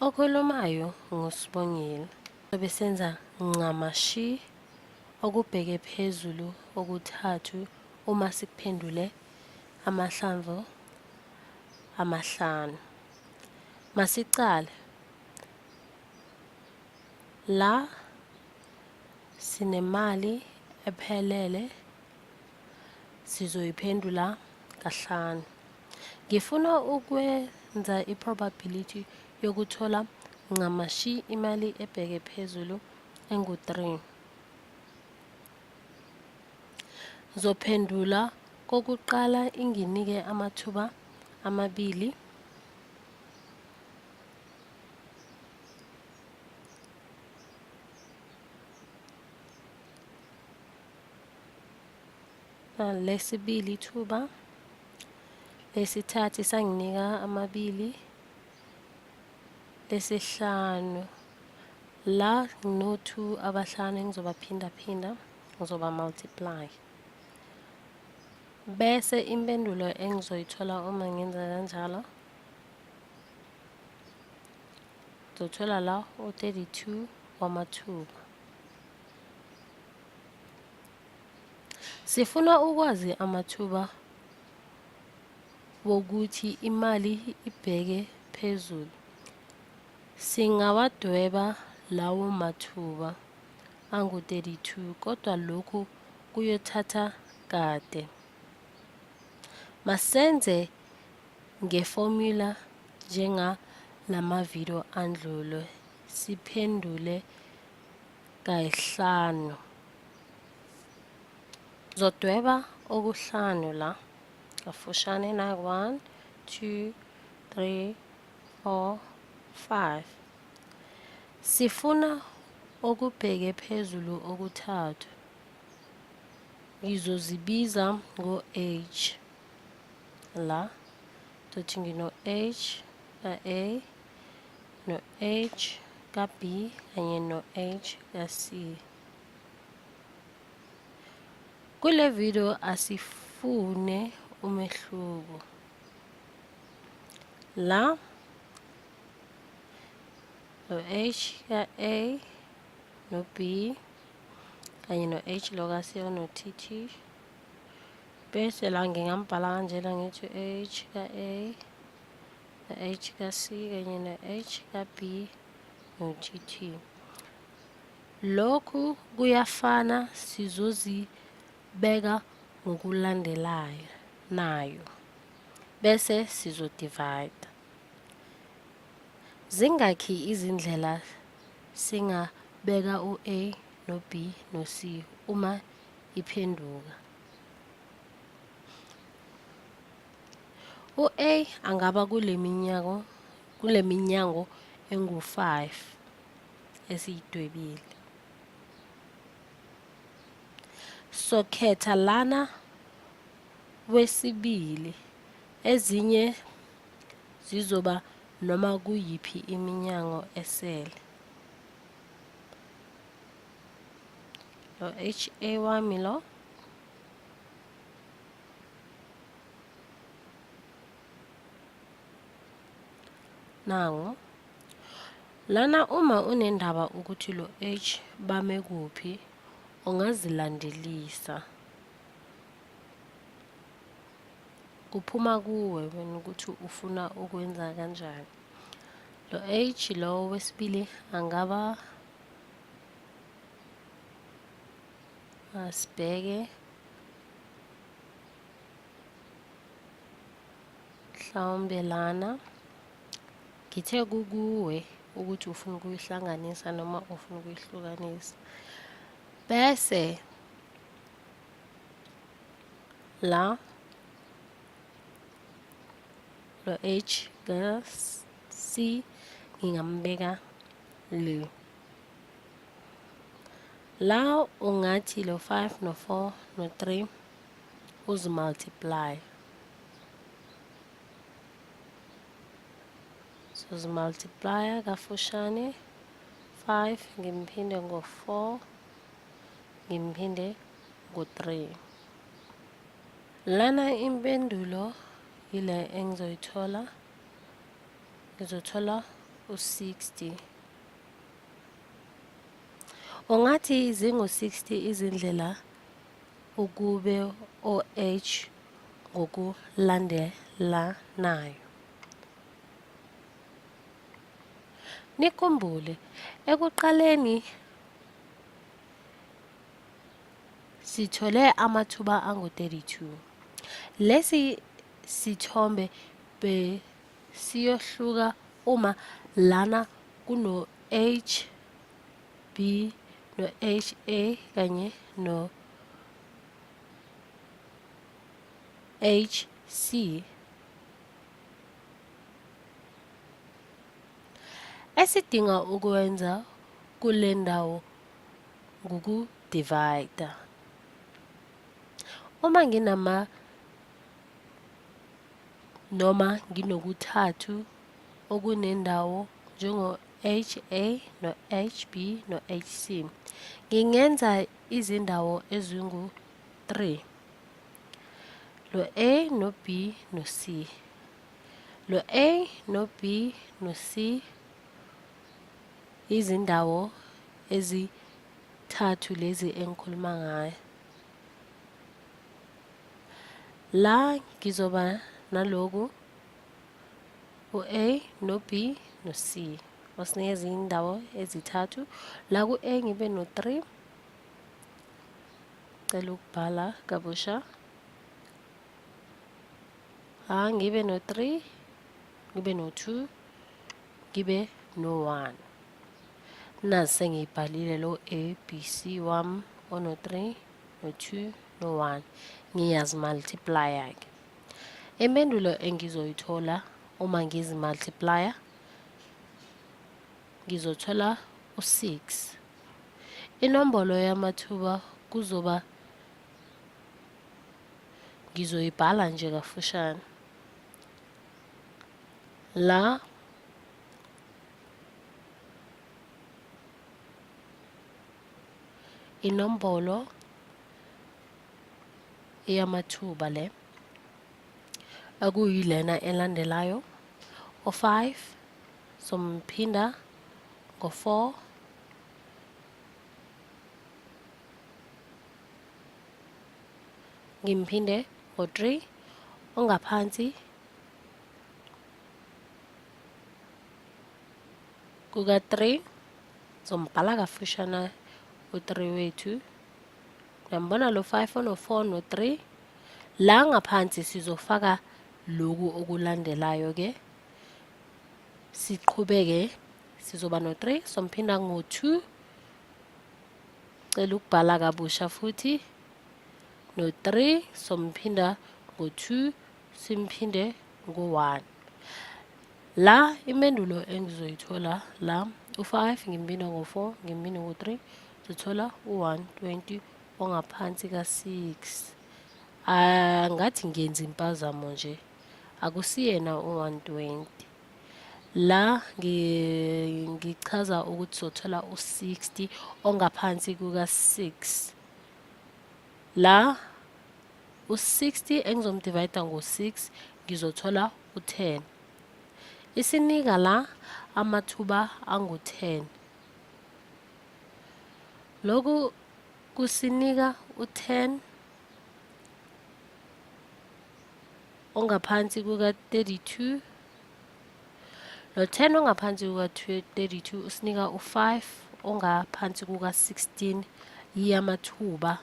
Okhulumayo nguSibongile. Sobe senza ncamashi okubheke phezulu okuthathu uma sikuphendule amahlamvu amahlanu. Masicale la sinemali ephelele sizoyiphendula kahlanu. Ngifuna ukwenza i-probability yokuthola ncamashi imali ebheke phezulu engu-3. Ngizophendula kokuqala inginike amathuba amabili. Lesibili ithuba, lesithathu isanginika amabili, lesihlanu la ngino-two abahlanu engizobaphindaphinda, ngizoba multiply. Bese impendulo engizoyithola uma ngenza kanjalo, ngizothola la u-32 wamathuba. Sifuna ukwazi amathuba wokuthi imali ibheke phezulu. Singawadweba lawo mathuba angu-32 kodwa lokhu kuyothatha kade. Masenze ngefomula njengalamavidiyo andlule siphendule kayihlanu. Ngizodweba okuhlanu la kafushane na 1 2 3 4 5. Sifuna okubheke phezulu okuthathu. Ngizozibiza ngo-H la. Ngizothi ngino-H ka-A, no-H ka-B kanye no-H ka-C. Kule video asifune umehluko. La no H ka A no B kanye no H lo ka C no T T. Bese la ngingambhala kanjena ngithi H ka A no H ka C kanye no H ka B no T T. Lokhu kuyafana sizozibeka ngokulandelayo nayo bese sizodivayida. Zingakhi izindlela singabeka u-A no-B no-C uma iphenduka? U-A angaba kule minyango kule minyango engu-5 esiyidwebile. Sokhetha lana wesibili, ezinye zizoba noma kuyiphi iminyango esele. Lo HA wami lo. Nangu. Lana uma unendaba ukuthi lo H bame kuphi ungazilandelisa. Kuphuma kuwe wena ukuthi ufuna ukwenza kanjani. Lo H lo wesibili angaba asibheke mhlawumbe lana. Ngithe kukuwe ukuthi ufuna ukuyihlanganisa noma ufuna ukuyihlukanisa. Bese la lo H ka C ngingambeka le. La ungathi lo 5 no 4 no 3 uzimultiply. Sozimultiplya kafushane 5 ngimphinde ngo-4 ngimphinde ngo-3. Lana impendulo yile engizoyithola, ngizothola u-60. Ungathi zingu-60 izindlela ukube o-H ngokulandelanayo. Nikhumbule, ekuqaleni sithole amathuba angu-32. Lesi sithombe besiyohluka uma lana kuno-H, B, no-H, A kanye no-H, C. Esidinga ukwenza kule ndawo ngukudivayida. Uma nginama noma nginokuthathu okunendawo njengo-H A no-H B no-H C, ngingenza izindawo ezingu-3, lo A no B no C, lo A no B no C, izindawo ezithathu lezi engikhuluma ngayo. La ngizoba naloku u-A no B no C, osinikeza indawo ezithathu. La ku-A ngibe no-3, cela ukubhala kabusha. Ngibe no-3, ngibe no-2, ngibe no-1. Nazi sengiyibhalile lo A B C wami ono-3, no-2, no-1. Ngiyazimultiplya-ke. Impendulo engizoyithola uma ngizimultiplya, ngizothola u-6. Inombolo yamathuba kuzoba, ngizoyibhala nje kafushane. La inombolo yamathuba le akuyilena elandelayo, o-5 somphinda ngo-4, ngimphinde ngo-3, ongaphansi kuka-3 zombhala kafushane u-3 wethu. Niyambona lo 5 ono-4 no-3. La ngaphansi sizofaka loku okulandelayo ke, siqhubeke, sizoba no-3 somphinda ngo-2, cela ukubhala kabusha futhi, no-3 somphinda ngo-2, simphinde ngo-1. La impendulo engizoyithola la u-5 ngimphinda ngo-4, ngimphinda ngo-3, sithola u-120 ongaphansi ka-6. Ngathi ngenza impazamo nje, akusiyena u-120. La ngichaza ukuthi sothola u-60 ongaphansi kuka-6. La u-60 engizomdivayida ngo-6 ngizothola u-10. Isinika la amathuba angu-10. Lokhu kusinika u-10 ongaphansi kuka-32. Lo 10 ongaphansi kuka-32 usinika u-5 ongaphansi kuka-16 yamathuba.